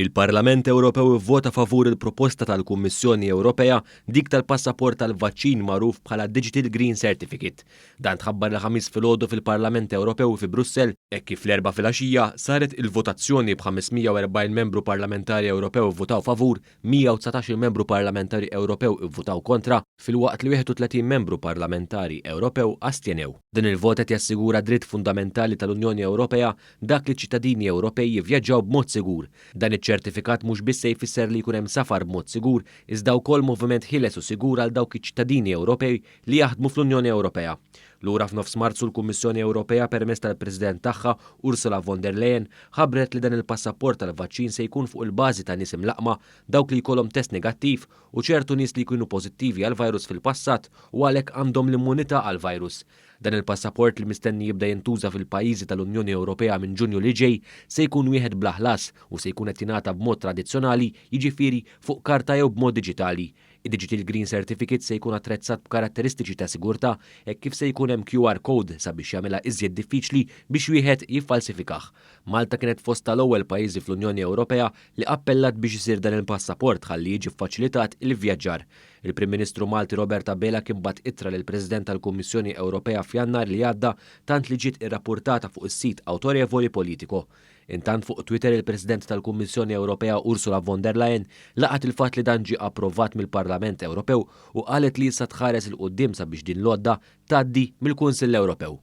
Il-Parlament Ewropew ivvota favur il-proposta tal-Kummissjoni Ewropea dik tal-passaport tal-vaċċin magħruf bħala Digital Green Certificate. Dan tħabbar il-Ħamis filgħodu fil-Parlament Ewropew fi Brussell hekk kif l-Erbgħa filgħaxija saret il-votazzjoni b'540 membru parlamentari Ewropew ivvutaw favur, 119-il membru parlamentari Ewropew ivvutaw kontra, filwaqt li 31 membru parlamentari Ewropew astjenew. Dan il-vot qed jassigura dritt fundamentali tal-Unjoni Ewropea dak li ċ-ċittadini Ewropej jivvjaġġaw b'mod sigur. Dan iċ-ċertifikat mhux biss se jfisser li jkun hemm safar b'mod sigur, iżda wkoll moviment ħieles u sigur għal dawk iċ-ċittadini Ewropej li jaħdmu fl-Unjoni Ewropea. Lura f'nofs Marzu l-Kummissjoni Ewropea permezz tal-President tagħha, Ursula von der Leyen, ħabbret li dan il-passaport tal-vaċċin se jkun fuq il-bażi ta' nies imlaqqma, dawk li jkollhom test negattiv u ċertu nies li jkunu pożittivi għall-virus fil-passat u għalhekk għandhom l-immunità għall-virus. Dan il-passaport li mistenni jibda jintuża fil-pajjiżi tal-Unjoni Ewropea minn Ġunju li ġej se jkun wieħed bla ħlas u se jkun qed jingħata b'mod tradizzjonali, jiġifieri fuq karta jew b'mod diġitali. Id-Digital Green Certificate se jkun attrezzat b'karatteristiċi ta' sigurtà hekk kif se jkun hemm QR code sabiex jagħmilha iżjed diffiċli biex wieħed jiffalsifikah. Malta kienet fost tal-ewwel pajjiżi fl-Unjoni Ewropea li appellat biex isir dan il-passaport ħalli jiġi ffaċilitat il-vvjaġġar. Il-Prim Ministru Malti Robert Abela kien bagħat ittra lill-President tal-Kummissjoni Ewropea f'Jannar li għadda tant li ġiet irrappurtata fuq is-sit awtorevoli Politico. Intant fuq Twitter il-President tal-Kummissjoni Ewropea Ursula von der Leyen laqgħet il-fatt li dan ġie approvat mill-Parlament Ewropew u qalet li issa tħares 'il quddiem sabiex din l-għodda tgħaddi mill-Kunsill Ewropew.